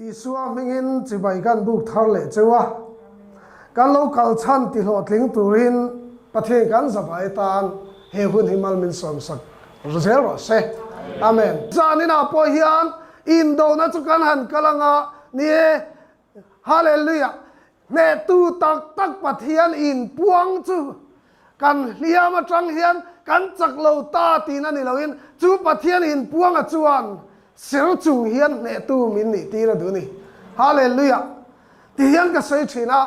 Isua hmingin chibai kan buk thar leh cheu a, kan lo kal chhan tihlawhtling turin Pathian kan zavai tan he hun hi mal min sawmsak zel rawh se. Amen. Zaninah pawh hian indona chu kan han kal anga, ni e, Hallelujah! Hnehtu tak tak Pathian inpuang chu kan hliam atang hian kan chak lo ta tihna ni loin chu Pathian inpuanga chuan ser chung hian hnehtu min nih tir a duh ni. Hallelujah! Ti hian ka sawi thin a.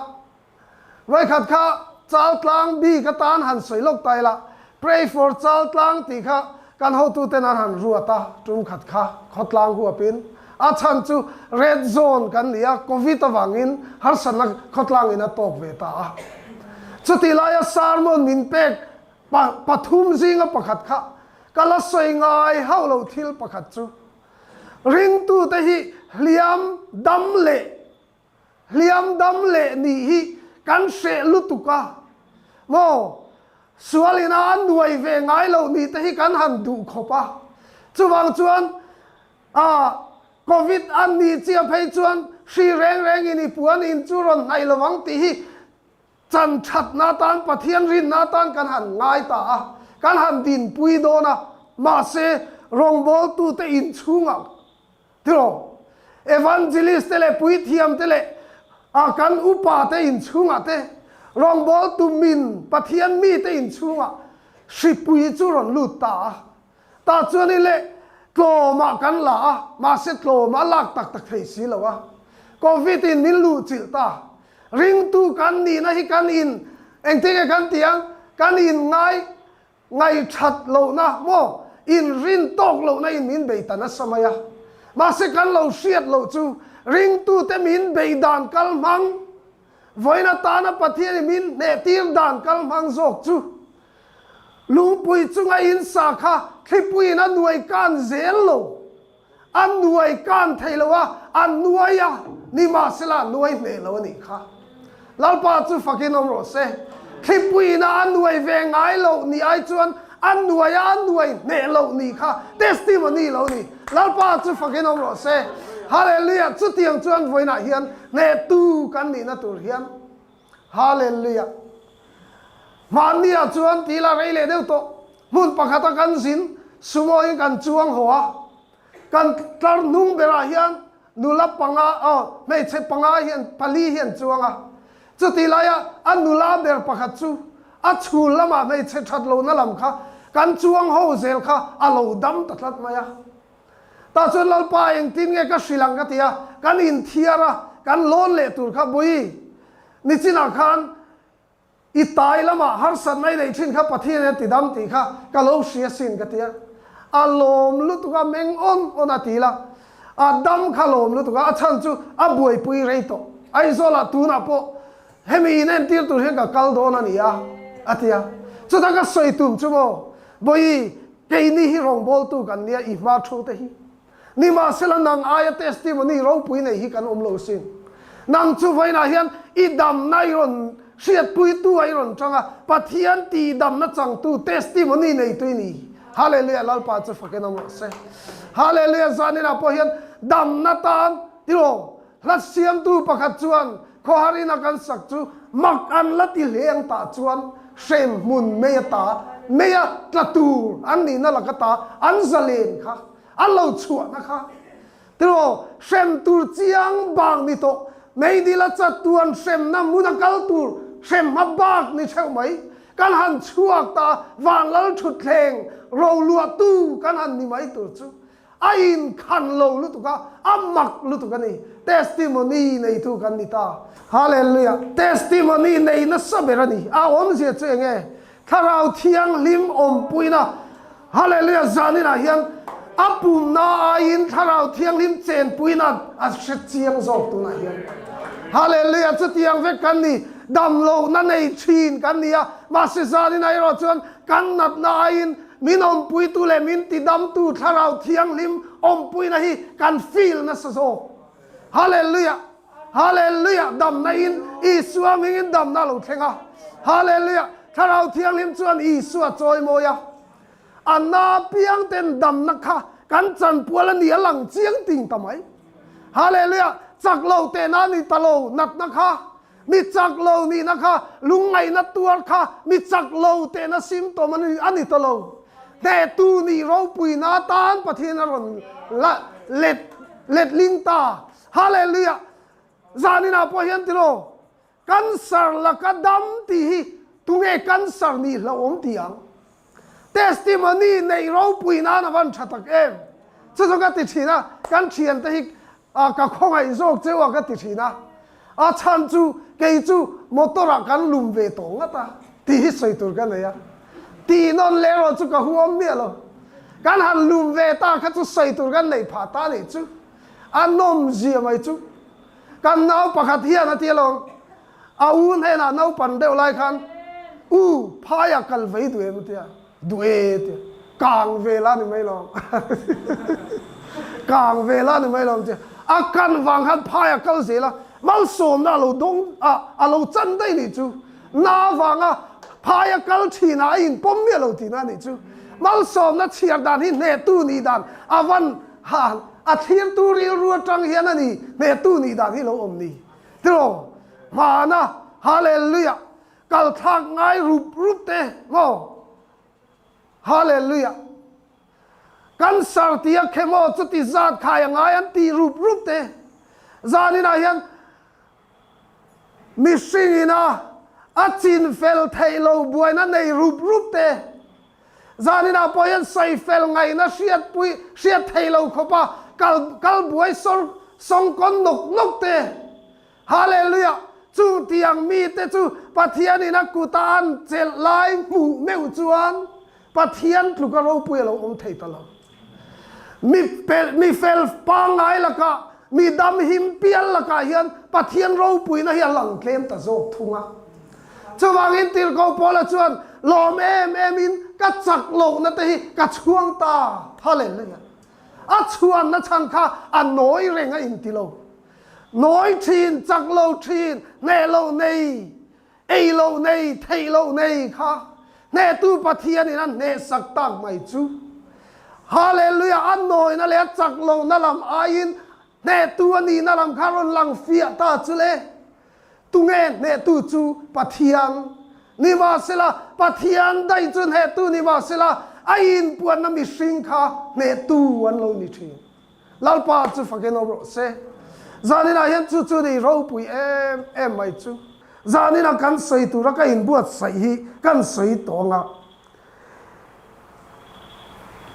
Vawikhat kha Chaltlang bik atan han sawi lawk ta ila, Pray for Chaltlang tih kha kan hotuten an han ruat a, tum khat kha khawtlang huapin a chhan chu red zone kan ni a, Covid avangin harsatna khawtlang in a tawk ve ta a. Chutih laia sermon min pek pathum zinga pakhat kha ka la sawi ngai hauh lo thil pakhat chu ringtute hi hliam dam leh Hliam dam leh nih hi kan hreh lutuk a maw? Sual ina a nuai ve ngai loh nih te hi kan han duh khawp a. Chuvang chuan a Covid a nih chiah phei chuan hri reng reng in i puan in chu rawn hnaih lo ang tih hi chan thatna atan Pathian rinna atan kan han ngai ta a, kan han dinpui dawn a. Mahse rawngbawltute inchhungah Tiraw? Evangelist te leh puithiam te leh a kan upa te inchhungah te, rawngbawltu min Pathian mi te inchhungah hripui chu rawn lut ta a. Tah chuan i leh tlawmah kan la a, mahse tlawm a lak tak tak thei si lo a. Covid in min luhchilh ta. Ringtu kan nihna hi kan in engtin nge kan tih ang? Kan in ngai Ngaihthat lohna maw inrin tawk lohna in min bei ta nasa mai a. Mahse kan lo hriat loh chu ringtute min bei dan kal hmang, vawiin atana Pathian in min hnehtir dan kal hmang zawk chu lungpui chunga in sa kha thlipuiin a nuai kan zel lo. A nuai kan thei lo a, a nuai a, nimahsela a nuai hneh lo a nih kha. Lalpa chu fakin awm rawh se. Thlipuiin a a nuai ve ngai loh nih ai chuan a nuai a, a nuai hneh loh nih kha testimony lo ni. Lalpa chu fakin awm rawh se. Hallelujah! Chutiang chuan vawiinah hian hnehtu kan nihna tur hian Hallelujah! Hmanniah chuan tih la rei leh deuh tawh. Hmun pakhata kan zin, sumo in kan chuang haw a, kan tlar hnung berah hian nula panga, aw, hmeichhe panga hian, pali hian chuang a. Chutih laia a nula ber pakhat chu a chhul lamah hmeichhe that lohna lam kha kan chuang ho zel kha a lo dam ta tlat mai a. Tah chuan Lalpa engtin nge ka hrilh ang ka ti a, kan inthiar a, kan lawn leh tur kha Bawi, nichinah khan I tai lamah harsatna i neih thin kha Pathian hian ti dam tih kha ka lo hria sin ka ti a. A lawm lutuk a, meng awn awn a ti la. A dam kha lawm lutuk a, a chhan chu a buaipui rei tawh. Aizawlah tunah pawh hemi in entir tur hian ka kal dawn a ni a, a ti a. Chutah ka sawi tum chu maw, Bawi, keini hi rawngbawltu kan nia, i hma thu te hi. Nimahsela nang aia testimony ropui nei hi kan awm lo sin. Nang chu vawiinah hian i damna i rawn hriatpuitu a i rawn tang a, Pathian tihdamna changtu testimony neitu i ni. Hallelujah Lalpa chu fakin awm rawh se. Hallelujah Zaninah pawh hian damna tan tiraw hla siamtu pakhat chuan khawhar ina kan sak chu mak an la ti hle ang tah chuan hrem hmun mei ata meia tla tur an nihna laka ta an zalen kha A lo chhuahna kha tiraw hrem tur chiang bak ni tawh, meidil a chat tuan hremna hmun a kal tur hrem hma bak ni theuh mai. Kan han chhuak ta vanlal thutthleng roluahtu kan han ni mai tur chu a inkhan lo lutuk a, a mak lutuk a ni. Testimony neitu kan ni ta. Hallelujah! Testimony nei nasa ber a ni. A awmzia chu eng nge? Thlarau Thianghlim awmpuina Hallelujah zaninah hian a pumna aiin Thlarau Thianghlim chenpuina a hre chiang zawk tunah hian. Hallelujah chutiang vek kan ni, damlohna nei thin kan ni a, mahse zaninah erawh chuan kan natna aiin min awmpuitu leh min tidamtu Thlarau Thianghlim awmpuina hi kan feel nasa zawk. Hallelujah! Hallelujah! Damna in Isua hmingin damna a lo thleng a. Hallelujah! Thlarau Thianghlim chuan Isua chawi mawi a. A na piang ten damna kha kan chanpual a ni a lang chiang ting ta mai. Hallelujah! Chak lo tehna a ni ta lo, natna kha, mi chak lo nihna kha, lungngaihna tuar kha mi chak lo tehna symptom a ni ta lo. Hnehtu nih ropuina atan Pathian a rawn let letling ta. Hallelujah! Zaninah pawh hian tiraw, Cancer laka dam tih hi tunge cancer nih hlauhawm ti ang? Testimony neih ropui nan a van tha tak em? Chu chu ka ti thin a, kan thiante hi ka khawngaih zawk cheu a ka ti thin a, a chhan chu kei chu motor ah kan lum ve tawh ngat a tih hi sawi tur ka nei a, tih nawn leh erawh chu ka huam miah lo. Kan han lum ve ta kha chu sawi tur kan neih phah ta nih chu a nawm zia mai chu. Kan nau pakhat hian a ti alawm, a u hnenah naupan deuh lai khan, U, phaia kal vei duh em? a ti a, Duh e a ti a, Kang ve la ni mai lawm, kang ve la ni mai lawm a ti a, a kan vang khan phaia kal zel a, malsawmna a lo dawng a, a lo chan daih nih chu, na vanga phaia kal thinah a inpawm miah lo tihna a nih chu, malsawmna chhiar dan hi hnehtu nih dan a van ha. A thlirtu rilru atang hian a ni hnehtu nih dan hi lo awm ni. Tiraw? Hmana Hallelujah kal thlak ngai rup rup te maw? Hallelujah Cancer tia chemo chuti zat khai a ngai an tih rup rup te. Zaninah hian mihring ina a chin fel theih lo buaina nei rup rup te. Zaninah pawh hian sawi fel ngaihna hriatpui hriat thei lo khawpa kal kal buai sawr sawngkawn nawk nawk te. Hallelujah! Chung tiang mite chu Pathianin a kuta an chelh lai hmuh meuh chuan Pathian tluka ropui a lo awm thei ta lo. Mi mi fel pangngai lakah, mi dam him pial lakah hian Pathian ropuina hi a lang tlem ta zawk thung a. Chuvangin Tirhkoh Paula chuan lawm em emin ka chak lohna te hi ka chhuang ta. Hallelujah! A chhuanna chhan kha a nawi reng a inti lo. Nawi thin, chak lo thin, hneh lo nei. Ei loh nei, theih loh nei kha hnehtu Pathianin a hnehsak tak mai chu. Hallelujah! A nawina leh a chak lohna lam aiin hnehtu a nihna lam kha rawn lang fiah ta chu le. Tunge hnehtu chu Pathian ni mahsela, Pathian daih chu hnehtu ni mahsela, a inpuanna mihring kha hnehtu an lo ni thin. Lalpa chu fakin awm rawh se. Zaninah hian chu chu ni ropui em em mai chu. Zaninah kan sawi tura ka inbuatsaih hi kan sawi tawh ang a.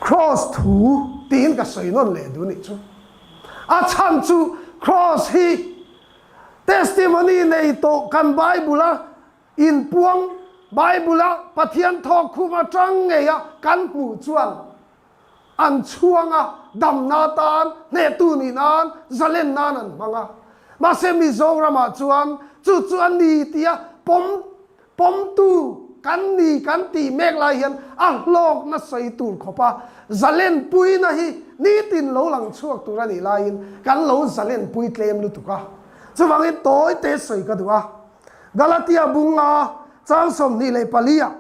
Kraws thu tiin ka sawi nawn leh duh nih chu. A chhan chu kraws hi testimony nei tawh kan Bible-a inpuang Bible-a Pathian thawk khum atang ngeia kan hmuh chuan An chhuang a, damna atan, hnehtu nih nan, zalen nan an hmang a. Mahse Mizoramah chuan chu chu a ni tia pawm pawmtu kan ni kan tih mek lai hian a hlawkna sawi tur khawpa zalen puina hi nitin lo lang chhuak tur a nih laiin kan lo zalen pui tlem lutuk a. Chuvangin tawi te sawi ka duh a. Galatia bunga chang 24 ah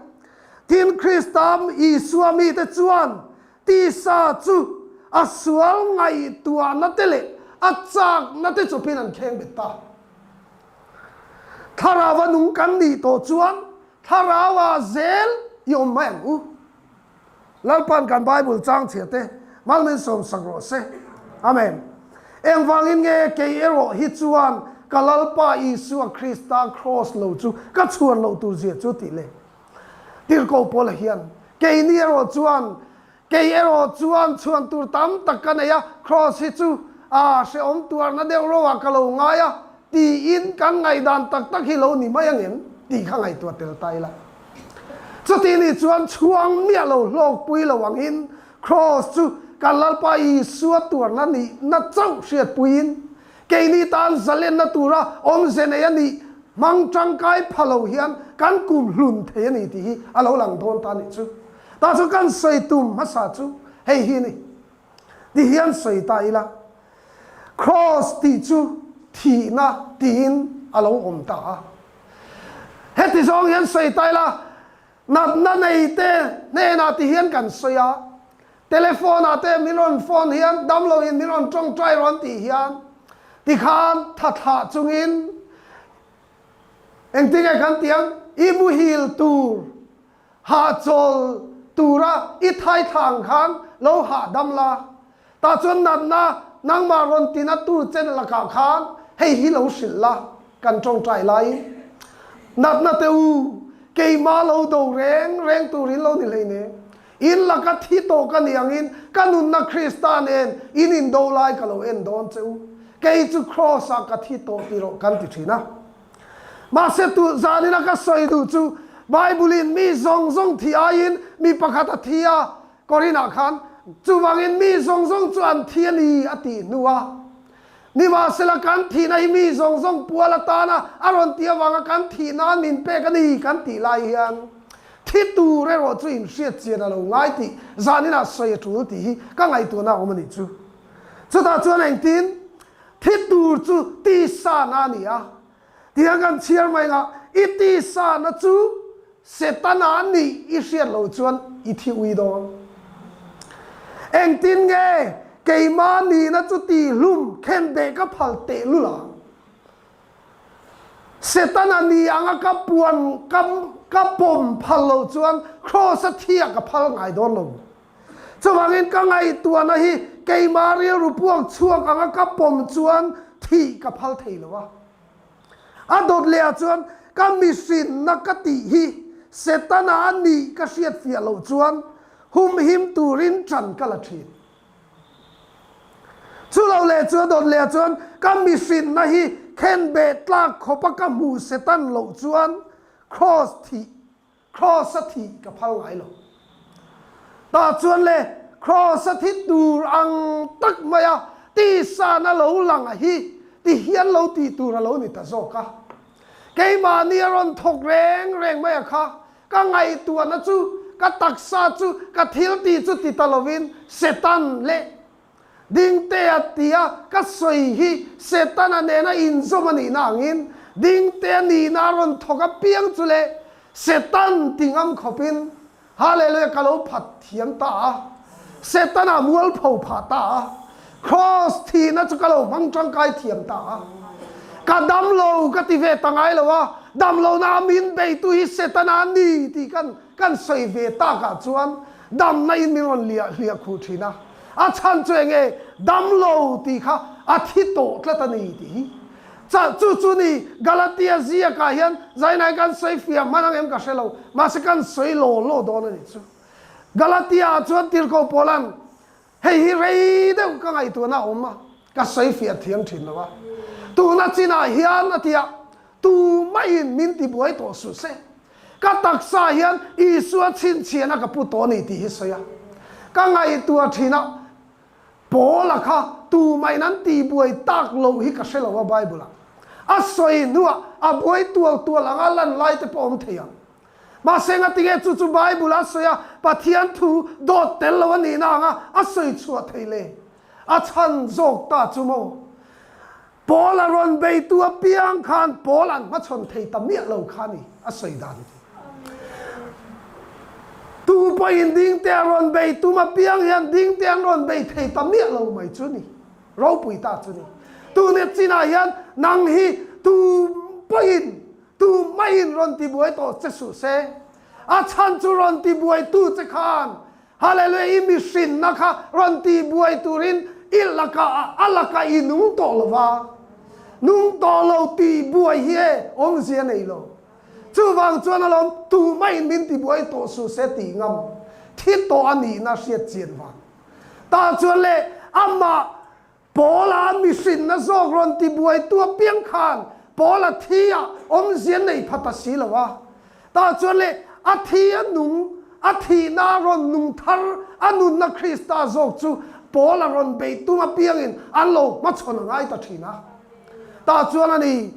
Tin, Krista Isua mite chuan tisa chu a sual ngaihtuahna te leh a chakna te chawpin an kheng bet ta. Thlarauva nung kan nih tawh chuan Thlarauva zel i awm mai ang u. Lalpa'n kan Bible chang chhia te mal min sawmsak rawh se. Amen. Engvangin nge kei erawh hi chuan ka Lalpa Isua Krista Kraws lo chu ka chhuan loh tur zia chu tih le? Tirhkoh Paula hian, Keini erawh chuan, kei erawh chuan chhuan tur tam tak ka nei a, Kraws hi chu a hrehawm tuarna deuh roah ka lo ngai a, tiin kan ngaihdan tak tak hi lo ni mai angem tih kha ngaihtuah tel ta ila. Chuti nih chuan chhuang miah lo hlawkpui lo angin Kraws chu kan Lalpa Isua tuarna nihna chauh hriatpuiin keini tan zalenna tura awmze nei a nih hmang tangkai pha lo hian kan kum hlun thei a ni tih hi a lo lang dawn ta nih chu. Tah chu kan sawi tum hmasa chu hei hi a ni. Ti hian sawi ta ila, Kraws tih chu thihna tiin a lo awm ta a. Heti zawng hian sawi ta ila, natna nei te hnenah ti hian kan sawi a, telephone ah te min rawn phone hian damlo in min rawn tawngtai rawn tih hian. Tikhan tha thlah chungin engtinge kan tih ang? I muhil tur hahchawl tura i thai thla ang khan lo hahdam la. Tah chuan natna nangmah rawn tina tu chen lakah khan hei hi lo hrilh la, kan tawngtai laiin natna te u, keimah lo do reng reng turin lo ni hleinem. In laka thi tawh ka ni angin ka nunna Krista nen in indo lai ka lo en dawn che u. Kei chu Kraws ah ka thi tawh ti rawh kan ti thin a. Mahse tu zanin a ka sawi duh chu Bible in mi zawng zawng thi aiin mi pakhat a thi a, Korin ah khan chuvangin mi zawng zawng chu an thi a ni a tih hnu a. Nimahsela kan thihna hi mi zawng zawng pual atana a rawn tih avanga kan thih nan min pek a ni kan tih lai hian thi tur erawh chu inhriat chian a lo ngai tih zaninah sawi a tul tih hi ka ngaihtuahna a awm a nih chu. Chutah chuan engtin thi tur chu tisana a ni a tiang kan chhiar mai ngah i tisana chu Setana nih i hriat loh chuan i thi ui dawn. Engtin nge keimah nihna chu tihlum khen beh ka phal tehlul ang? Setana ni anga ka puan ka ka pawm phal loh chuan Kraws-a thiah ka phal ngai dawn lo. Chuvangin ka ngaihtuahna hi keimah rilru puak chhuak anga ka pawm chuan thih ka phal thei lo a. A dawt leh ah chuan ka mihrinna ka tih hi Setana a nih ka hriat fiah loh chuan humhim turin ṭan ka la ṭhin. Chu lo leh chu a dawt leh ah chuan ka mihrinna hi khenbeh tlak khawpa ka hmuh Setan loh chuan Kraws thih Kraws a thih ka phal ngai lo. Tah chuan le Kraws a thi tur ang tak maia tisana lo lang a hi ti hian lo tih tur a lo ni ta zawk a. Keimahni a rawn thawk reng reng mai a kha ka ngaihtuahna chu, ka taksa chu, ka thil tih chu ti ta lovin Satan leh Dingtea tia ka sawi hi Setana nena inzawm a nihna angin Dingtea nihna a rawn thawk apiang chu le Setan ti ngam khawpin Hallelujah ka lo phat thiam ta a, Setana mualpho phah ta a, Kraws thihna chu ka lo hmang tangkai thiam ta a. Ka dam lo ka ti ve ta ngai lo a, dam lohna a min beitu hi Setana a ni tih kan kan sawi ve takah chuan damna in min rawn liah hliah khuh thin a. A chhan chu enge damlo tih kha a thi tawh tlat a ni tih hi. Cha chu chu ni Galatia ziakah hian zainai kan sawi fiah hman ang em ka hre lo, mahse kan sawi law law dawn a nih chu. Galatia ah chuan Tirhkoh Paula'n hei hi rei deuh ka ngaihtuahna a awm a, ka sawi fiah thiam thin lo a. Tuna chinah hian a ti a, tumah-in min tibuai tawh suh se. Ka taksa hian Isua chhinchhiahna ka pu tawh a ni tih hi sawi a. Ka ngaihtuah thin a, Paula kha tumahin an tihbuai tak loh hi ka hre lo a Bible-ah. A sawi hnuah a buai tual tual anga lan lai te pawh awm thei ang. Mahse ngatinge chu chu Bible-a a sawi a, Pathian thu dawt tel lo a nihna anga a sawi chhuah thei le? A chhan zawk ta chu maw? Paul a rawn beitu apiang khan Paul an hmachhawn thei ta miah lo kha ni a sawi dan chu. Tu pawhin dingte a rawn bei tum apiang hian dingte an rawn bei thei ta miah lo mai chu ni. Ropui ta chu ni. Tune chinah hian nang hi tu pawhin tu mahin rawn tibuai tawh che suh se. A chhan chu rawn tibuaitu che khan Hallelujah i mihrinna kha rawn tih buai turin i lakah a lakah i nung tawh lo va, nung tawh lo tih buai hi e awmzia nei lo. Chuvang chuan alawm tumah in min tibuai tawh suh se tih ngam thi tawh a nihna hriat chian vang. Tah chuan le amah Paula mihrinna zawk rawn tibuaitu apiang khan Paula thi ah awmzia nei pha ta si lo a. Tah chuan le a thi a nung, a thihna a rawn nung thar, a nunna Krista zawk chu Paula rawn bei tum apiangin an lo hmachhawn a ngai ta thin a. Tah chuan a ni,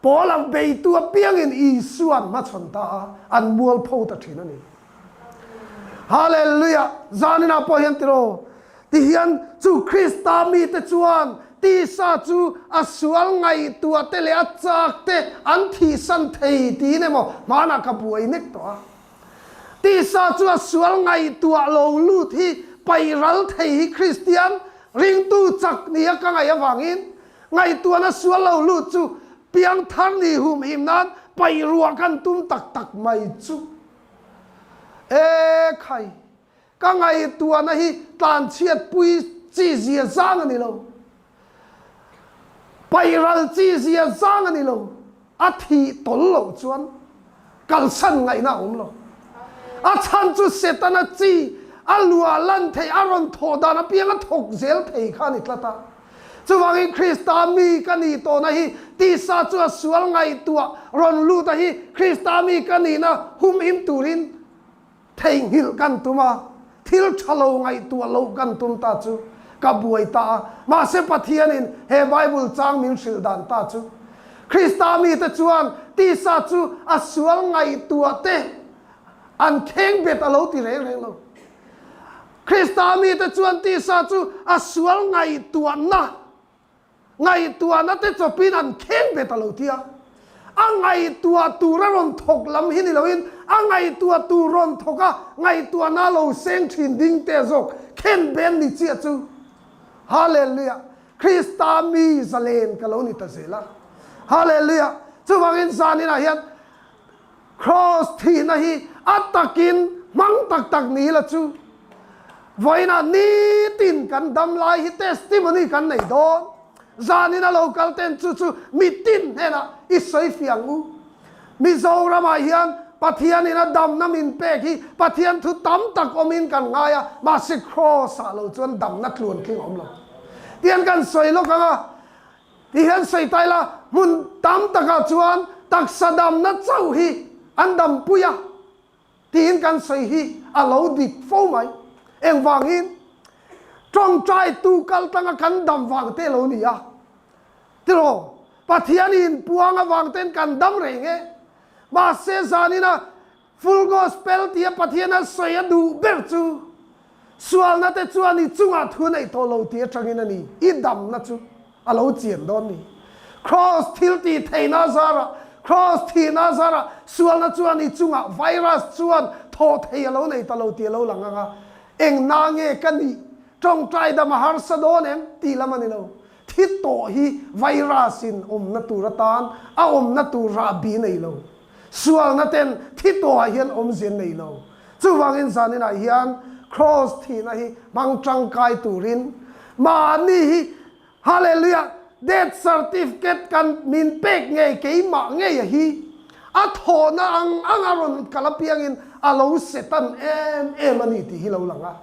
Paula beitu apiangin Isua an hmachhawn ta a, an mualpho ta thin a ni. Hallelujah! Zaninah pawh hian tiraw, tihian chu Krista mite chuan tisa chu a sual ngaihtuah te leh a chak te an thihsan thei tiin emaw hmanah ka buai nek tawh a. Tisa chu a sual ngaihtuah lo lut hi paih ral thei hi Kristian ringtu chak nia ka ngaih avangin. Ngaihtuahna sual lo lut chu piangthar ni humhim nan paih ruah kan tum tak tak mai chu. E khai, ka ngaihtuahna hi tlanchhiatpui chi zia zang a ni lo. Paihral chi zia zang a ni lo. A thih tawl loh chuan kalsan ngaihna a awm lo. A chhan chu Setana chi a luah lan theih, a rawn thawh dan apiang a thawk zel thei kha a ni tlat a. Chuvangin Krista mi ka nih tawhna hi tisa chu a sual ngaihtuah rawn lut a hi Krista mi ka nihna humhim turin Theihnghilh kan tum a, thil tha lo ngaihtuah loh kan tum ta chu ka buai ta a. Mahse Pathianin he Bible chang min hrilh dan ta chu, Krista mite chuan tisa chu a sual ngaihtuah te an kheng bet a lo ti reng reng lo. Krista mite chuan tisa chu a sual ngaihtuahna Ngaihtuahna te chawpin an kheng ve ta lo tia. A ngaihtuah tur a rawn thawk lam hi ni loin a ngaihtuah tur rawn thawk a ngaihtuahna lo seng thin ding te zawk khen ben ni chiah chu. Hallelujah! Krista mi zalen ka lo ni ta zel a. Hallelujah! Chuvangin zaninah hian Kraws thihna hi a takin hmang tak tak ni la chu vawiinah nitin kan dam lai hi testimony kan nei dawn. Zanin a lo kal ten chu chu mitin hnenah i sawi fiah ang u. Mizoramah hian Pathianin a damna min pek hi Pathian thu tam tak awmin kan ngai a, mahse Kraws-ah lo chuan damna tluantling a awm lo. Tihian kan sawi lawk ang a, Ti hian sawi ta ila, hmun tam takah chuan taksa damna chauh hi an dampui a tiin kan sawi hi a lo dik fo mai. Engvangin? Tawngtaitu kal tanga kan dam vang te lo ni a. Tiraw? Pathian inpuang avang ten kan dam reng e. Mahse zanina Full Gospel tia Pathian a sawi a duh ber chu sualna te chuan i chungah thu neih tawh lo tih atangin a ni, i damna chu a lo chian dawn ni. Kraws thil tih theihna zarah, Kraws thihna zarah sualna chuan i chungah virus chuan thawh thei a lo nei ta lo tih a lo lang ang a, eng na nge ka nih, tawngtai dam a harsa dawn em tih lam a ni lo. Thi tawh hi virus in awmna tur atan a awmna tur rahbi nei lo. Sualna ten thi tawhah hian awmzia nei lo. Chuvangin zaninah hian Kraws thihna hi hmang tangkai turin mahni hi Hallelujah death certificate kan min pek ngei keimah ngei a hi a thawhna ang ang a rawn kal apiangin a lo setan em em a ni tih hi lo lang a.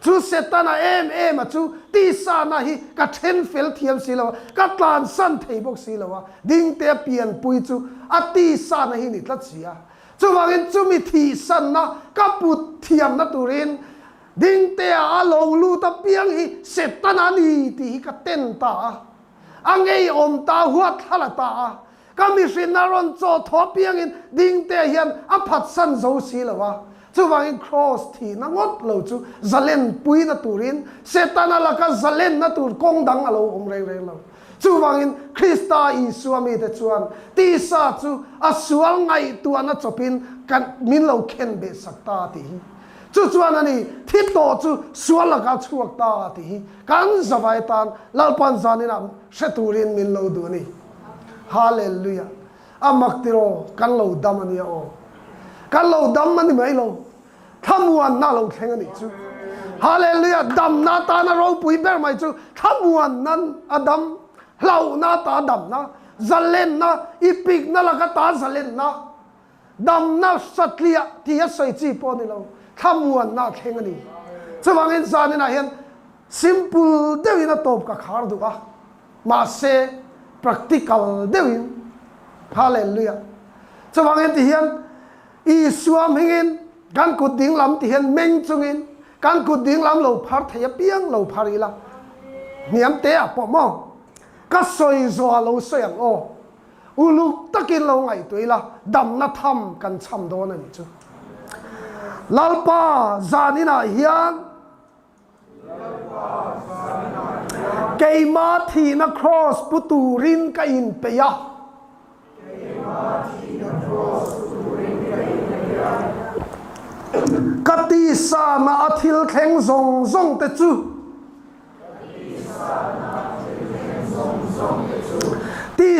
Chu Setana em em a chu tisana hi ka then fel thiam si lo a, ka tlansan thei bawk si lo a, dingte pianpui chu a tisana hi ni tlat si a. Chuvangin chumi thihsanna ka put thiamna turin dingtea a lo lut apiang hi Setana a ni tih hi ka ten ta a, a ngeiawm ta huatthlala ta a, Ka mihrinna rawn chaw thaw apiangin dingte hian a phatsan zo si lo a, chuvangin Kraws thihna ngawt lo chu zalen puina turin Setana laka zalenna tur kawng dang a lo awm reng reng lo. Chuvangin Krista Isua mite chuan tisa chu a sual ngaihtuahna chawpin kan min lo khen beh sak ta tih hi. Chu chuan a ni, thi tawh chu sual lakah chhuak ta tih hi kan zavai tan Lalpan zaninah hre turin min lo duh a ni. Hallelujah! A mak tiraw, kan lo dam a nia aw. Kan lo dam a ni mai lo, thlamuanna a lo thleng a nih chu. Hallelujah! Damna atana ropui ber mai chu thlamuanna a dam, hlauhna ata damna, zalenna, ipikna laka ta zalenna, damna satliah tih a sawi chi pawh a ni lo, thlamuanna a thleng a ni. Chuvangin zaninah hian simple deuhin a tawp ka khar duh a. Mahse, practical deuhin, Hallelujah! Chuvangin ti hian Isua hmingin kan kut ding lam ti hian meng chungin kan kut ding lam lo phar thei apiang lo phar ila, hniam te ah pawh maw? Ka sawi zawh ah lo sawi ang aw. Uluk takin lo ngaihtuah ila, damna tham kan cham dawn a nih chu. Lalpa, zaninah hian Keimah thihna kraws pu turin ka inpeih a. Ka tisana a thil thleng zawng zawng te chu.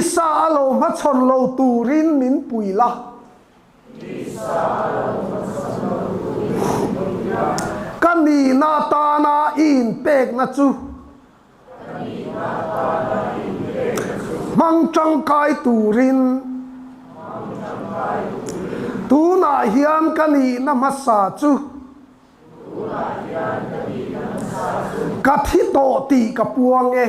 Tisa a lo hmachhawn lo turin min pui la. Ka nihna atana i inpekna chu hmang tangkai turin tunah hian ka nihna hmasa chu Ka thi tawh tih ka puang e.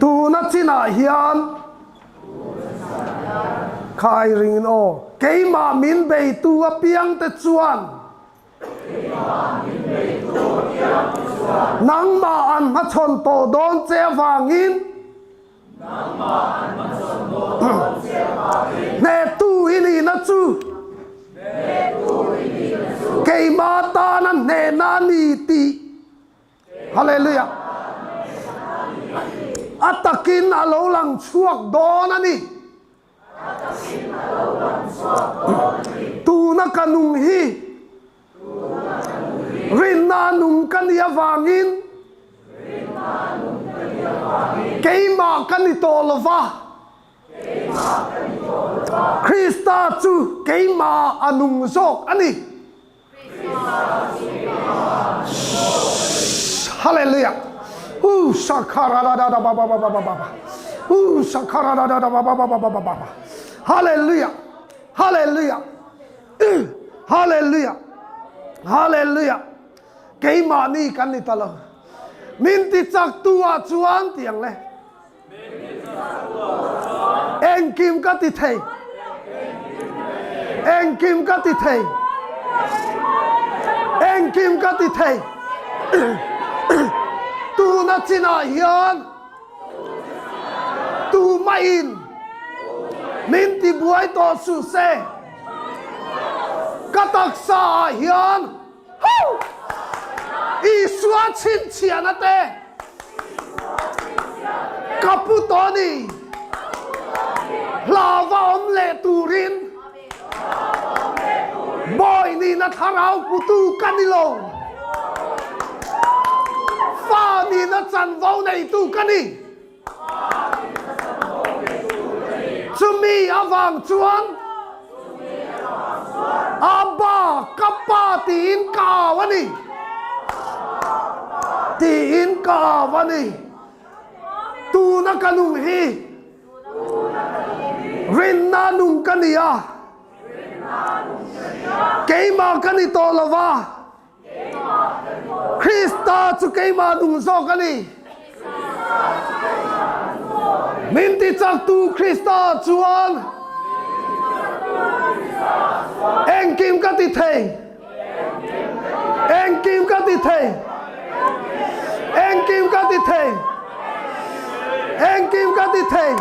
Tuna chinah hian khai ringin aw. Keimah min beitu apiangte chuan nangmah an hmachhawn tawh dawn che avangin Hnehtu i nihna chu keimah tana hnehna a ni tih Hallelujah a takin a lo lang chhuak dawn a ni. Tuna ka nung hi Rinna nung ka nih avangin keimah ka ni tawh lo va, Krista chu keimah a nung zawk a ni. Hallelujah. Hu shakharadadadabababababa. Hu shakharadadadabababababa. Hallelujah. Hallelujah. Hallelujah! Hallelujah! Keimahni kan ni ta lo. Min ti chak tu ah chuan ti ang le. Engkim ka ti thei. Engkim ka ti thei. Engkim ka ti thei. Tuna chinah hian Tumahin min tibuai tawh suh se. Ka taksa ah hian Isua chhinchhiahna te ka pu tawh a ni. Hlauva awm leh turin Bawi nihna thlarau putu ka ni lo. Fa nihna chanvo neitu ka ni. Chumi avang chuan Abba, ka pa tiin ka au a ni. Tiin ka au a ni. Tuna ka nung hi Rinna nung ka ni a, keimah ka ni tawh lo va, Krista chu keimah nung zawk a ni. Min tichaktu Krista chuan engkim ka ti thei. Engkim ka ti thei. Engkim ka ti thei. Engkim ka ti thei.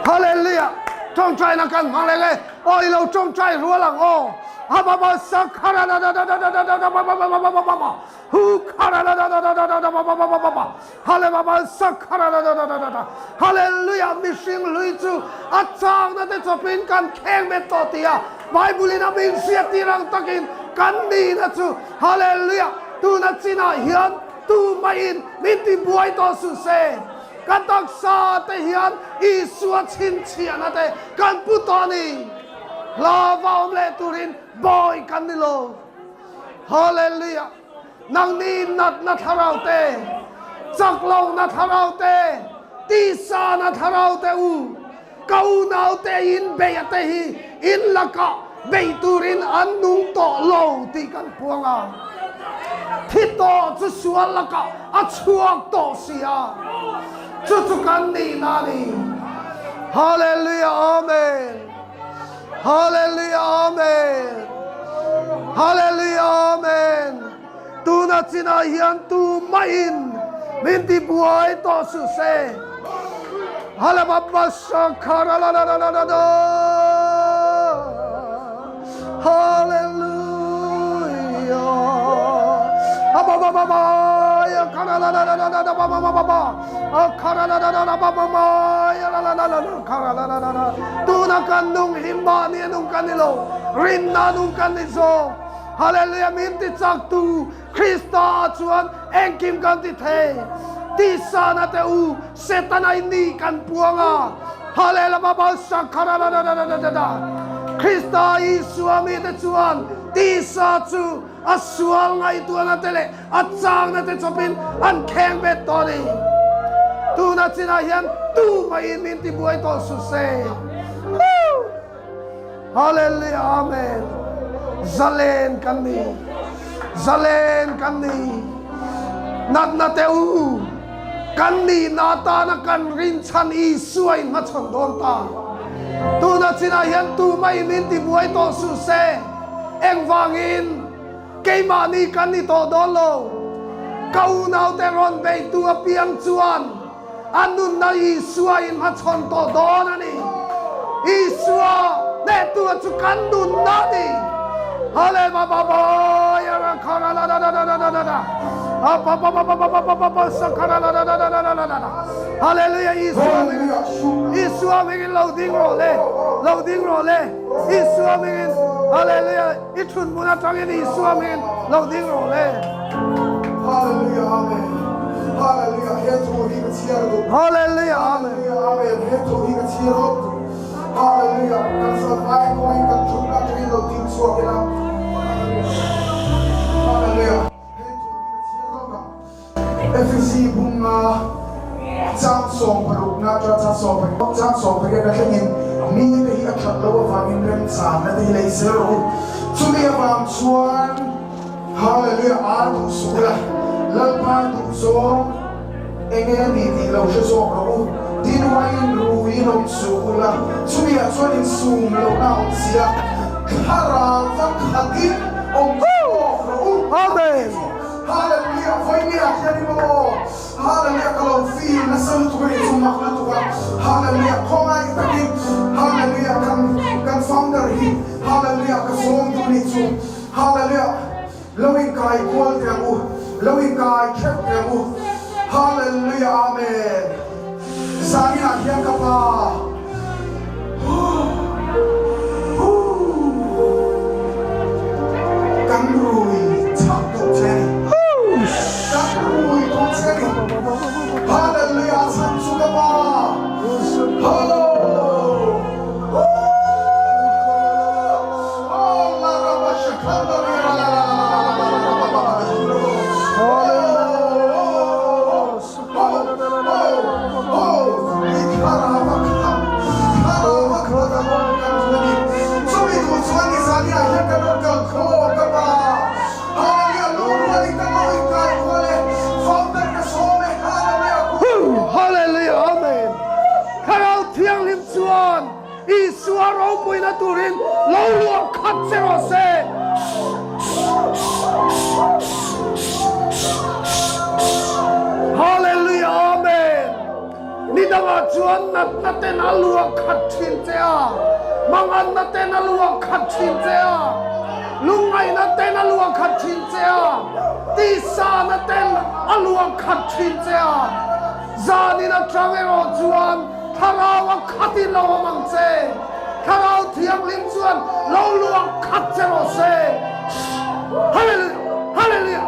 Hallelujah. Tawngtaina kan hmang leh le. Aw i lo tawngtai rual ang aw. Hababa sakhara da da da da da da da ba ba ba ba ba ba ba. Hu khara da da da da da da ba ba ba ba ba ba. Hallelujah sakhara da da da da da da. Hallelujah mihring hlui chu a chakna te chawpin kan kheng bet tawh ti a Bible in a min hriat tir ang takin kan nihna chu Hallelujah tuna chinah hian tumah in min ti buai tawh suh se ka taksa te hian Isua chhinchhiahna te kan pu tawh a ni hla va awm leh turin bawi kan ni lo Hallelujah Nangni natna thlarau te, chak lohna thlarau te, tisana thlarau te u, ka unaute in beih te hi in lakah beih turin an nung tawh lo tih kan puang a. Thi tawh chu sual lakah a chhuak tawh si a, chu chu kan nihna a ni. Hallelujah Amen. Hallelujah Amen Hallelujah Amen Tuna chinah hian tu mahin min ti buai tawh suh se Halababasakharalalalala Hallelujah Hababababaya karalalalala Tuna kan nung hi mahni a nung kan ni lo, rinna nung kan ni zawk. Hallelujah min ti chak tu Krista ah chuan engkim kan ti thei. Tisa na te u, Setana in ni kan puang a. Halelamabasakharadadadadada. Krista Isua mite chuan tisa chu a sual ngaihtuahna te leh a changna te chawpin an kheng bet tawh a ni. Tuna chinah hian tumahin min tibuai tawh suh se. Hallelujah Amen. Zalen kan ni. Zalen kan ni. Natna te u kan nih na atana kan rinchhan Isua in hmachhawn dawn ta. Tuna chinah hian tumah in min tibuai tawh suh se. Engvangin keimahni kan ni tawh dawn lo. Ka unaute rawn beitu apiang chuan A nunna Isua in hmachhawn tawh dawn a ni. Isua hnehtu chu kan nunna a ni. Hale ba ba ba ya ra kha ra la da da da da da da da. A pa pa pa pa pa pa pa pa pa sa kha ra la da da da da da da da da. Hallelujah Isua hmingin Isua hmingin lo ding rawh le. Lo ding rawh le. Isua hmingin Hallelujah I thun hmun atangin Isua hmingin lo ding rawh le. Hallelujah Amen Hallelujah he thu hi ka chhiar duh Hallelujah Amen Hallelujah Amen he thu hi ka chhiar lawk duh Hallelujah kan zavai kawngin kan thutna atangin lo ding chhuak ila Hallelujah he thu hi ka chhiar lawk a. Efesi bunga chang sawmparukna atanga chang sawmpariat chang sawmpariatna thlengin mite hi a that loh avangin remchanna te hi lei zel rawh u. Chumi avang chuan Hallelujah ar duh suh ula, Lalpa duh zawng enge a ni tih lo hre zawk rawh u. Tin uaiin ruiin awm suh ula, chumi ah chuan insum lohna a awm si a, thlarau va khatin awm zawk rawh u. Amen. Hallelujah vawinia hian i maw Hallelujah ka lo feel nasa lutuk a nih chu mak lutuk a Hallelujah khawngaih takin Hallelujah kan kan founder hi Hallelujah ka sawm duh nih chu Hallelujah lo inkai kual teh ang u lo inkai theuh teh ang u Hallelujah Amen Zaninah hian ka pa Kan rui chak duh che a ni. Kan rui duh che a ni. Hallelujah chhan chu ka pa. Ho! Oh la ra ba sha khan la ri ra la la la la la la la la la la. Hallelujah Amen Thlarau Thianghlim chuan Isua ropuina turin lo luah khat che rawh se. Hallelujah Amen Ni dangah chuan natna ten a luah khat thin che a, manganna ten a luah khat thin che a, lungngaihna ten a luah khat thin che a, tisana ten a luah khat thin che a, zanin atang erawh chuan Thlarau a khat in lo awm ang che. Thlarau Thianghlim chuan lo luang khat che rawh se. Hallelujah! Hallelujah!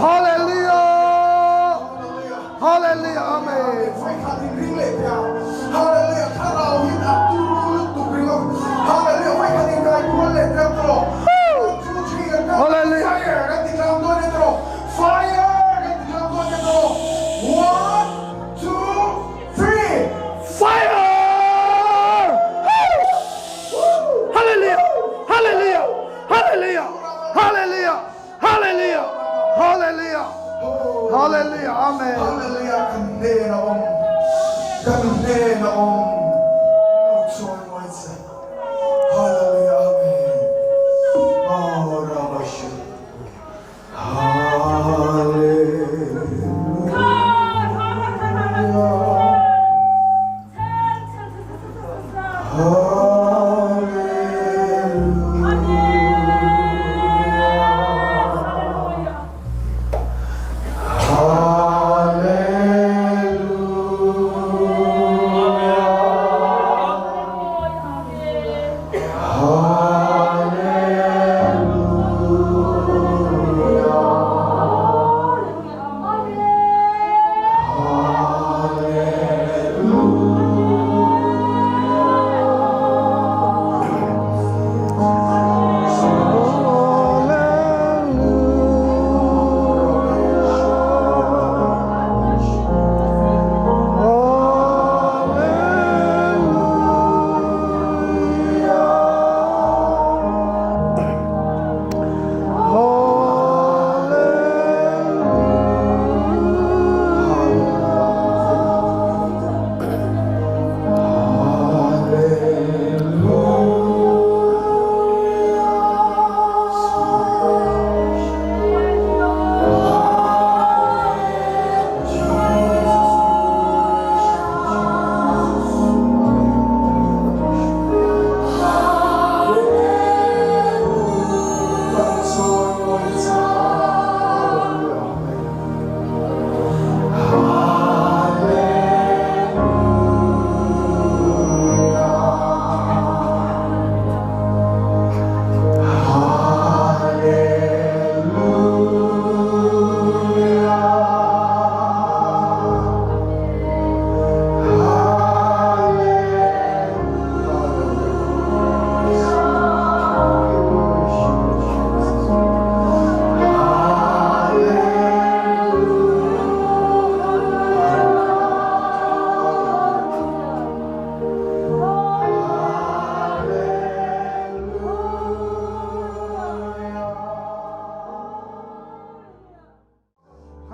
Hallelujah! Hallelujah! Amen. Hallelujah! Thlarau in a turu lutuk ringawt. Hallelujah! Vawikhat in kai kual leh teuh tawh. One, two, three, kan kal. Hallelujah! Fire kan ti tlang dawn e tawh. Fire! Kan ti tlang dawn e tawh. One, two, three. Fire! Hallelujah! Hallelujah! Hallelujah! Hallelujah! Hallelujah! Hallelujah! Hallelujah! Amen. Hallelujah! Kan hnen a awm. Kan hnen a awm. Lo chuan uai che. Hallelujah! Amen. Oh, Rabashu.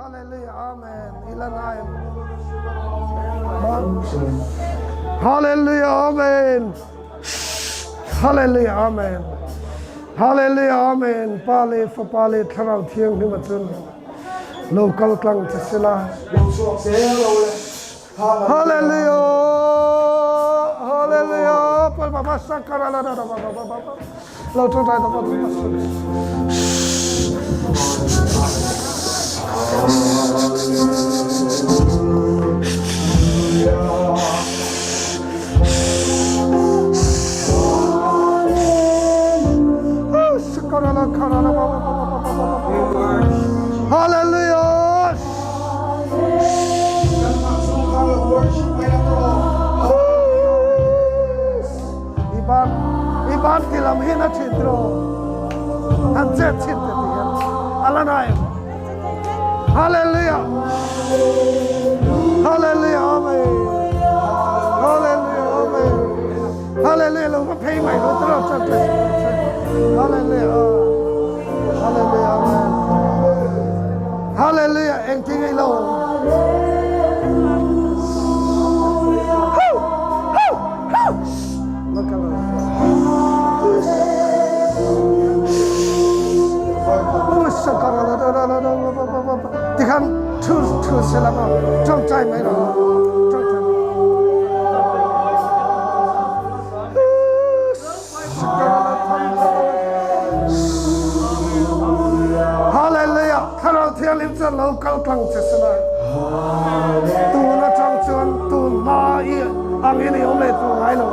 Hallelujah Amen I la ngai em? Hallelujah Amen Hallelujah Amen Hallelujah Amen Pa le Fapa le Thlarau Thianghlim a cun lo kal tlang che sila. Hallelujah Hallelujah Pa ba ba sakara la la ba ba ba ba lo ṭawngṭai ta ba ba Hallelujah! I ban i ban ti lam hin a thin tro han chet chin te ti hian ala nai Hallelujah Hallelujah Amen Hallelujah Amen Hallelujah lo va phei mai lo tro chat Hallelujah Hallelujah Amen Hallelujah eng ti ngei lo Tikhan thu thu sela ma ṭawngṭai mai rawh ṭawngṭai Hallelujah Thlarau Thianghlim chuan lo kal tlang che sela tun aṭang chuan tun hma i angin i awm leh tawh ngai lo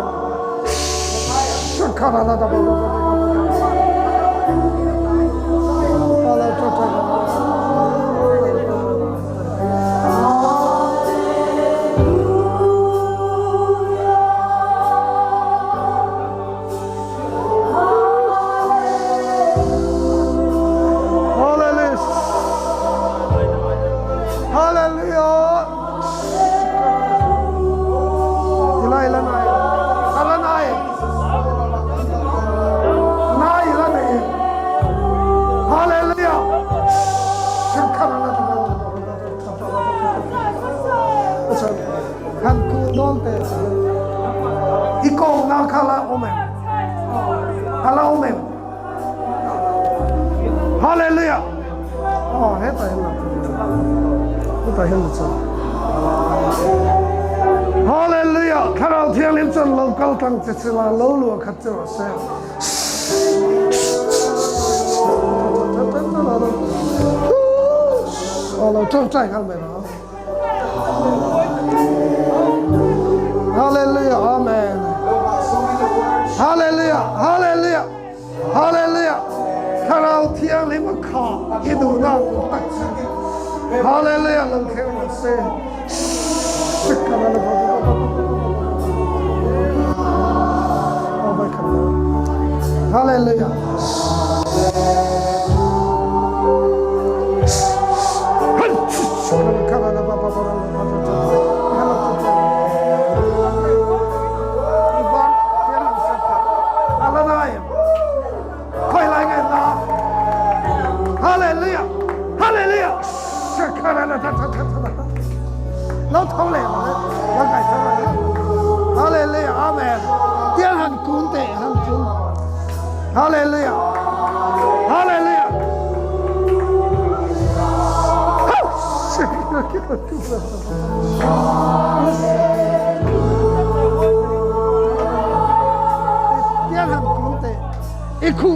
Hallelujah. Tilai la nai. Ala nai. Nai la nei. Hallelujah. Han ku don te. I kong na khala omem. Hala omem. Hallelujah. Oh, hetah hian la hetah hian la chuan. Hallelujah. Thlarau Thianghlim chuan lo kal tlang che che la lo luah khat che rawh se. Oh, lo ṭawngṭai nghal mai rawh. Hallelujah. Amen. Hallelujah. Hallelujah. Hallelujah. Thlarau Thianghlim a kha i duhnak tak cu. Hallelujah. Lo thleng rawh se. Hallelujah. Hallelujah! Hallelujah! Lo tho leh lo kai tho leh. Hallelujah! Amen. Tiang han kun te han kun. Hallelujah! Hallelujah! Tiang han kun te. I khu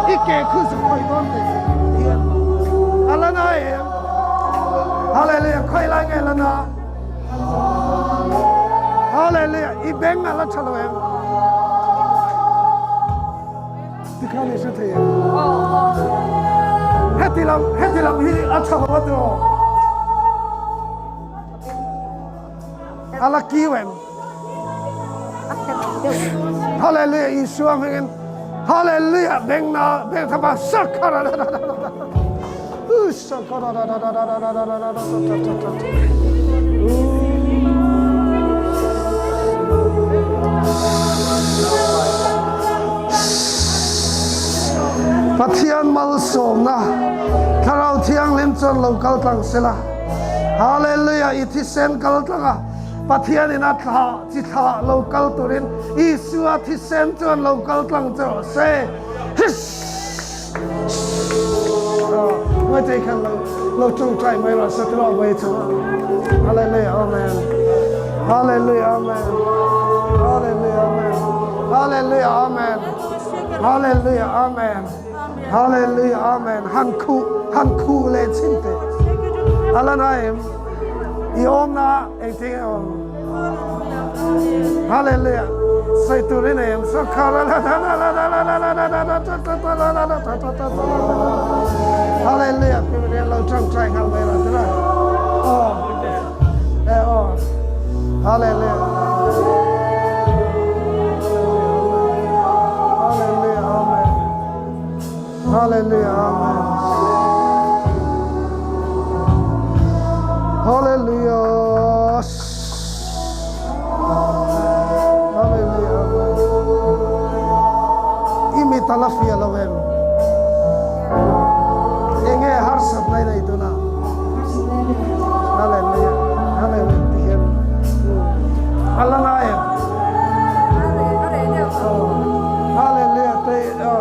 i ke khu su khoi don te hian ala na em hallelujah khoi lai nge la na hallelujah i beng ala thalo em tikhan i hre thei em heti lam heti lam hi a thalo a tiraw Ala kiu em? Hallelujah Isua hmingin Hallelujah beng na beng thapa sakhara da da da da da sakhara da da da da da da da da da da da da Pathian malsawmna Thlarau Thianghlim chuan lo kal tlang sela. Hallelujah! I thisen kal tlang a, Pathianin a thlah chi thlah lo kal turin Isua thisen chuan lo kal tlang che rawh se. Ngaitei khan lo lo tawngtai mai rawh se tiraw mai chu. Hallelujah! Amen. Hallelujah! Amen. Hallelujah! Amen. Hallelujah! Amen. Hallelujah! Amen. Hallelujah! Amen. Han khu han khu leh chhin teh. A la na em? I awm na engtin nge awm? Hallelujah! Sawi tur i nei em? Hallelujah! Pi Marian lo tawngtai nghal mai rawh tiraw? Aw. E aw. Hallelujah. Hallelujah. Amen. Hallelujah. Amen. Hallelujah. Hallelujah. I mi tala fia lo em. Enge harsat nai nei tuna. Hallelujah. Hallelujah. Tihian. Ala na em. Hallelujah. Te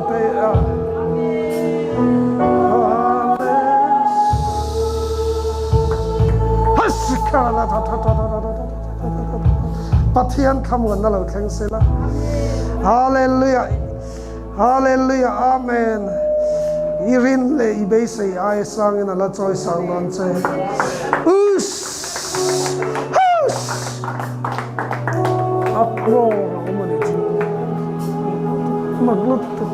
te Pathian thlamuanna lo thleng sela. Hallelujah. Hallelujah. Amen. I rin leh i beisei ai sangin a la chawi sang dawn che. Uss! Huss! A pro a awm a ni chu. Mak lutuk.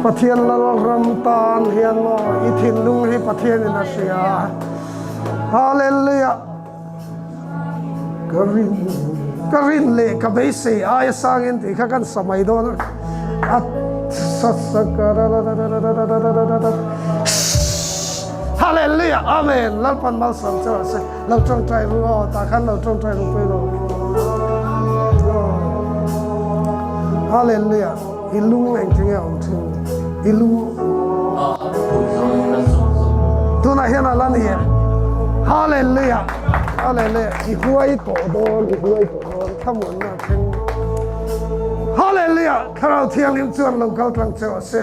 Pathian lal ram tan hian maw i thinlung hi Pathianin a hria. Hallelujah! Ka rin ka rin leh ka beisei aia sangin tih kha kan sa mai dawn a. A sa sa ka ra ra ra ra ra ra ra ra ra ra. Hallelujah! Amen! Lalpan malsawm che rawh se. Lo tawngtai ru aw, tah khan lo tawngtai ru pui rawh. Hallelujah! I lung engtin nge a awm thin? I lung Tunah hian a la ni em? Hallelujah! Hallelujah! I huai tawh dawn, i huai tawh dawn, thlamuanna a thleng. Hallelujah! Thlarau Thianghlim chuan lo kal tlang che rawh se.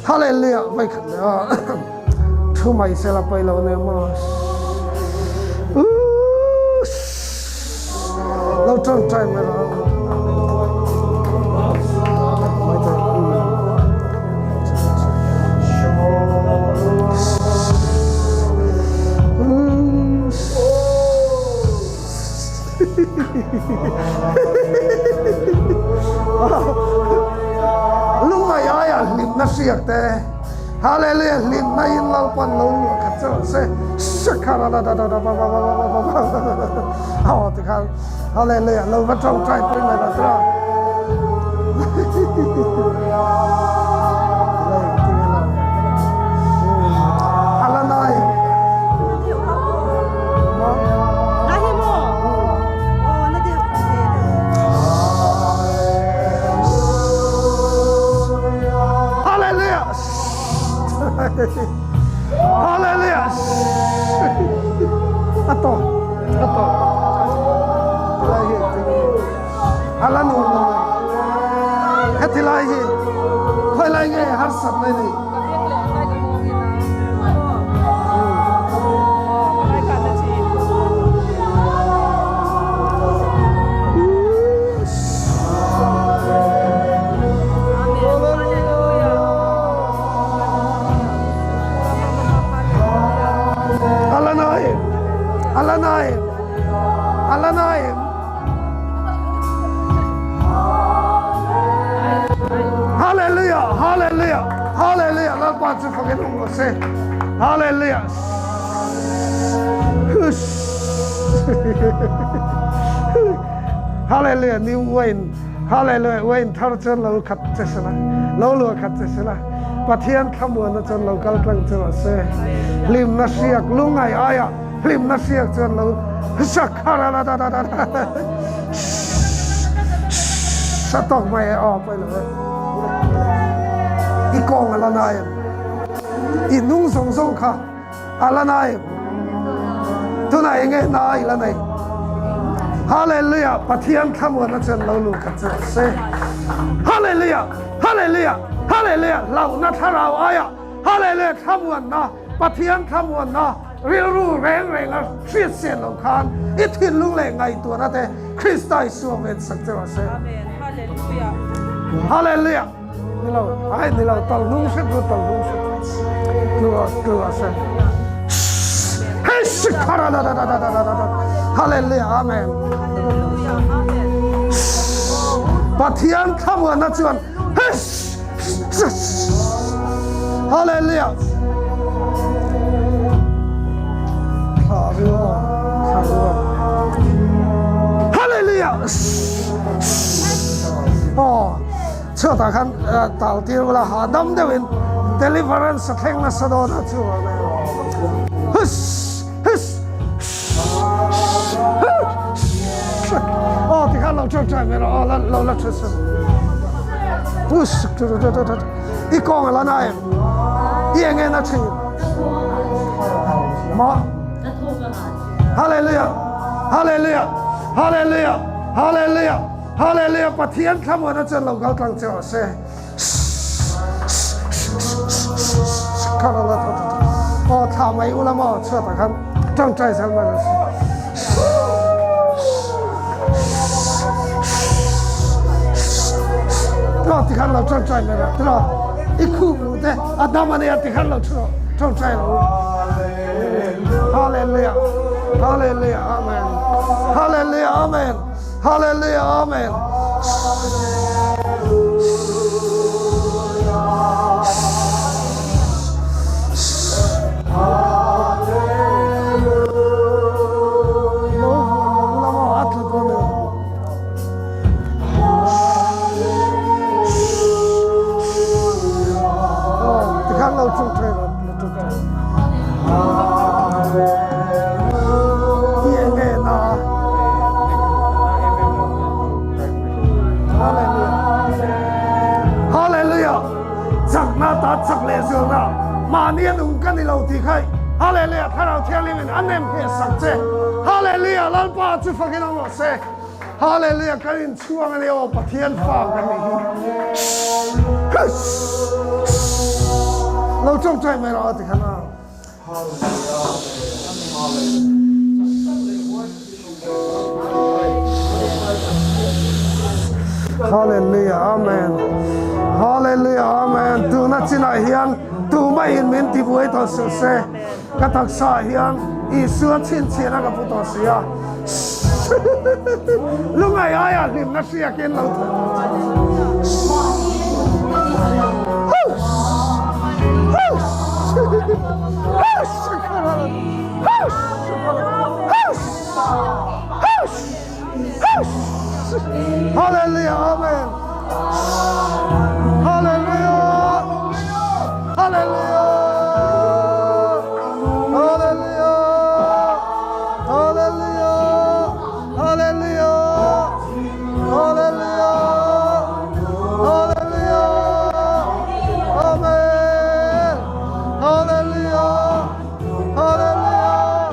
Hallelujah vai khat leh a thu mai sela pawi lo nia maw lo tawngtai mai rawh Lungngai aia hlimna hriak te Hallelujah hlimna in Lalpan lo luah khat che rawh se Aw tikhan Hallelujah lo va tawngtai pui mai rawh tura Alanai Hallelujah! Hallelujah! Ato, ato. Ala nuam lo mai. Heti lai hi khoi lai nge harsat mai ni. Alanaim, Alanaim, Alanaim. Hallelujah, hallelujah, hallelujah. Lalpa chu fakin awm rawh se. Hallelujah. Hallelujah, new wine. Hallelujah, wine thar chuan lo khat che sela, lo luah khat che sela. Pathian thlamuanna chuan lo kal tlang che rawh se. Hlimna hriak lungngai aia hlimna hriak chuan lo sa tawk mai e aw pawi lo e. I kawng a la na em? I hnung zawng zawng kha a la na em? Tunah enge na i la nei? Hallelujah! Pathian thlamuan a chen lo lut kha chu se. Hallelujah! Hallelujah! Hallelujah! Hlauhna thlarau aia Hallelujah thlamuanna Pathian thlamuanna rilru reng reng a hriat sian lo khan i thinlung leh ngaihtuahna te Krista Isua ven sak che rawh se. Amen. Hallelujah. Hallelujah. Ni lo, ai ni lo, tal hnung hret ru, tal hnung hret. Tlu tlu rawh se. Hei sikhara da da da da da da da. Hallelujah. Amen. Hallelujah. Amen. Pathian thlamuanna chuan Hallelujah. Hallelujah. Oh, chhuatah khan tal tir ula hahdam deuhin deliverance a thleng nasa dawn a chu Hus hus Aw tikhan lo ṭawngṭai mai rawh aw la lo la ṭha sa Hus I kawng a la na em I eng en a ṭhin Maw Hallelujah Hallelujah Hallelujah Hallelujah Hallelujah Pathian thlamuan a chuan lo kal tlang che rawh se. Aw thla mai ula maw chhuatah khan tawngtai zel mai rawh se. Aw tikhan lo tawngtai mai rawh tiraw i khup lu te a dam a nia tikhan lo thu rawh tawngtai lo. Hallelujah Hallelujah Amen Hallelujah Amen Hallelujah Amen. Hallelujah! Chakna ta chak leh zelna mahni a nung ka ni lo tih kha Hallelujah! Thlarau Thianghlim in a nem ngheh sak che. Hallelujah! Lalpa chu fakin awm rawh se. Hallelujah! Kan inchhuang a ni aw Pathian fa kan nih hi. Lo tawngtai mai rawh a ti khan a. Hallelujah Amen Hallelujah Amen Tuna chinah hian tumah in min tibuai tawh suh se ka taksa hian Isua chhinchhiahna ka pu tawh si a lungai aia hlimna hriakin lo thawk Hallelujah Amen Hallelujah Hallelujah Hallelujah Hallelujah Hallelujah Hallelujah Hallelujah Amen Hallelujah Hallelujah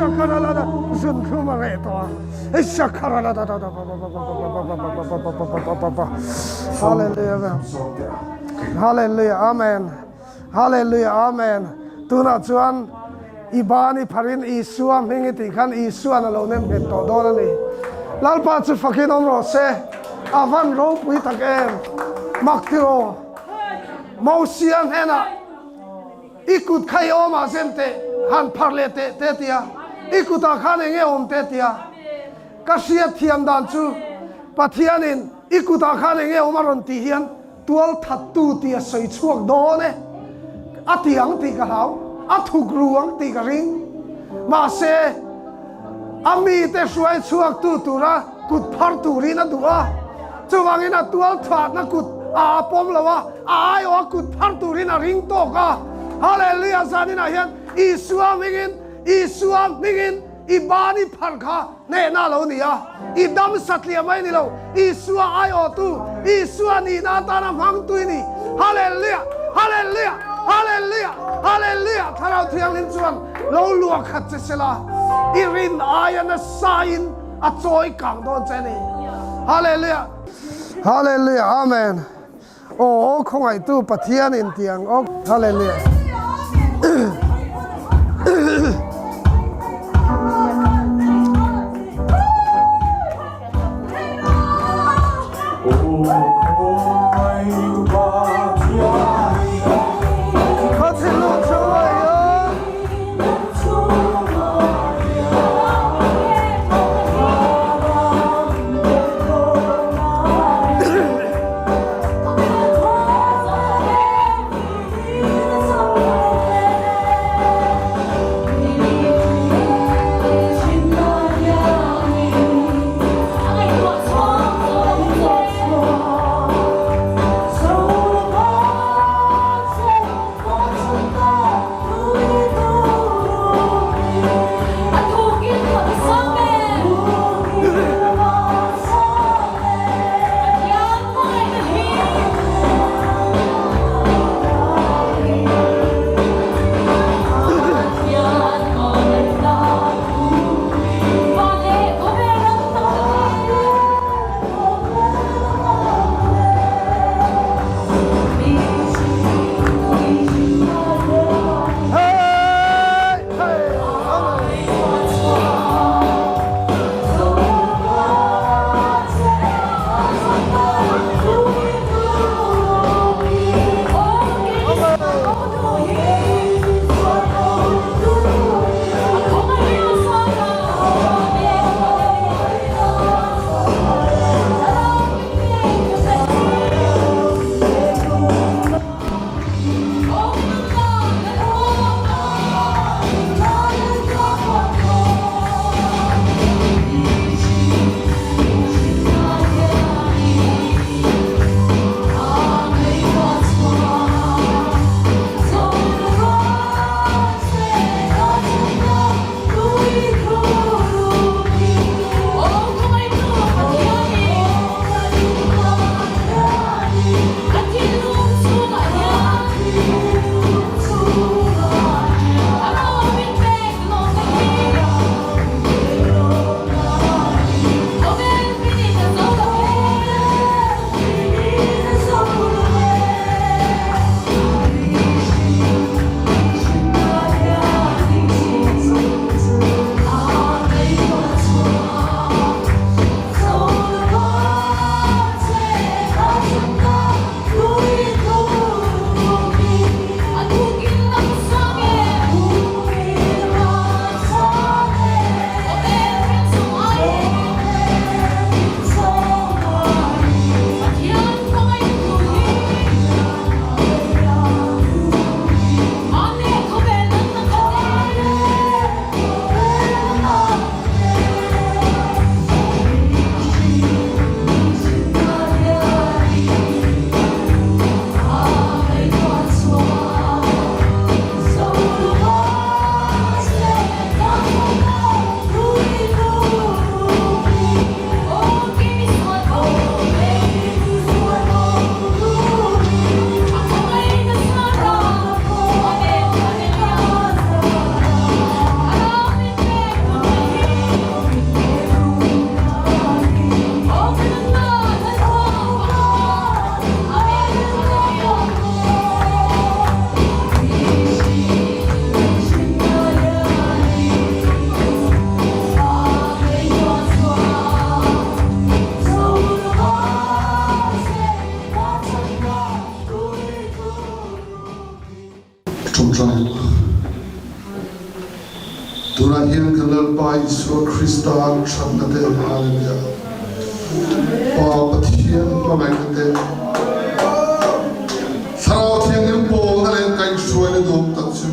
Shakaralada zunthlum a reh tawh ang. Hallelujah. Hallelujah. Amen. Hallelujah. Amen. Tunah chuan i ban i pharin Isua hming i tih khan Isuan a lo nem nghet tawh dawn a ni. Lalpa chu fakin awm rawh se. A van ropui tak em. Mak tiraw. Mosia hnenah I kut kha i awm ah zen teh, han phar leh teh te tia, i kutah khan eng nge awm te tia. Ka hriat thiam dan chu Pathianin i kutah khan eng nge awm a rawn tih hian tual thattu tih a sawi chhuak dawn e. A ti ang tih ka hlau, a thuk ru ang tih ka ring. Mahse, a mite hruai chhuaktu tura kut phar turin a duh a, chuvangin a tual thatna kut a a pawm lo a, a aiawh a kut phar turin a ring tawk a. Hallelujah! Zaninah hian Isua hmingin, Isua hmingin i ban i phar kha hnehna a lo ni a, i dam satliah mai ni lo, Isua aiawhtu, Isua nihna atana hmangtu i ni. Hallelujah! Hallelujah! Hallelujah! Hallelujah! Thlarau Thianghlim chuan lo luah khat che sela, i rin aia nasain a chawi kang dawn che a ni. Hallelujah! Hallelujah! Amen! Aw aw khawngaihtu Pathian in ti ang aw. Hallelujah. Ṭawngṭai ang. Tunah hian kan Lalpa Isua Krista thatna te, Hallelujah, Pa Pathian hmangaihna te, Thlarau Thianghlim pawlna leh kaihhruaina duhawm tak chu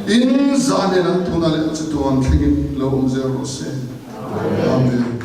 in zah hnenah tunah leh chatuan thlengin lo awm zel rawh se. Amen.